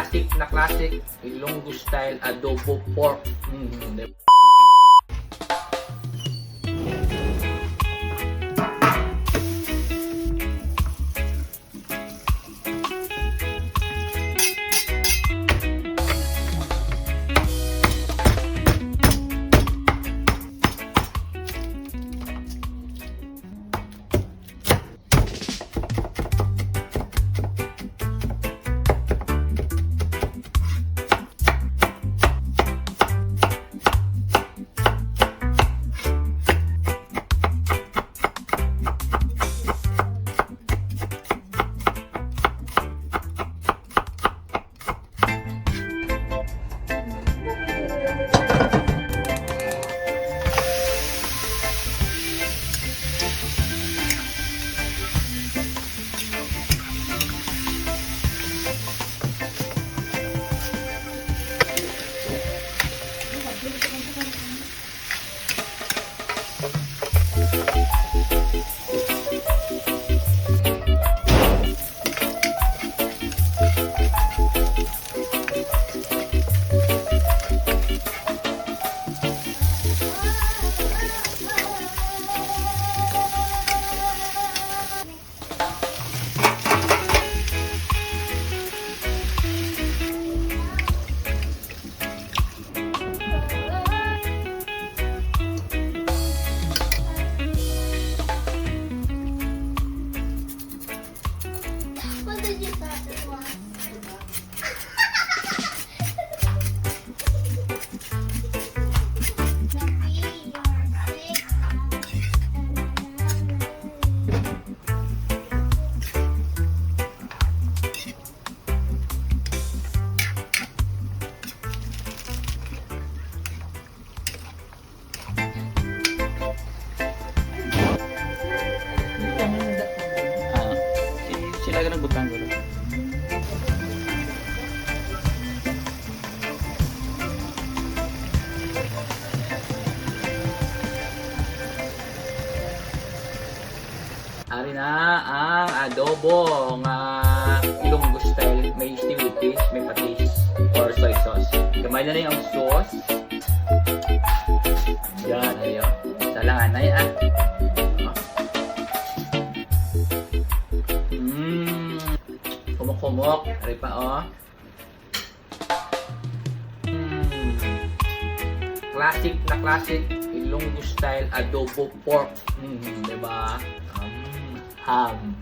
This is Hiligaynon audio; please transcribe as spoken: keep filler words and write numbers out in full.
Classic na classic, Ilonggo style adobo pork. Mm, di ba? What did you thought it was? Ah, si-, sila ka nagbutang, guro. Ari na ang adobo nga Ilonggo style. May sibuyas, may patis, or soy sauce. Gamay na lang ang sauce. Yan, ayo. Isa lang, anay, ah. Mm. Humok-humok. Ari pa, oh. Mm. Classic na classic, Ilonggo style adobo pork. Mm, di ba? Mm. Ham.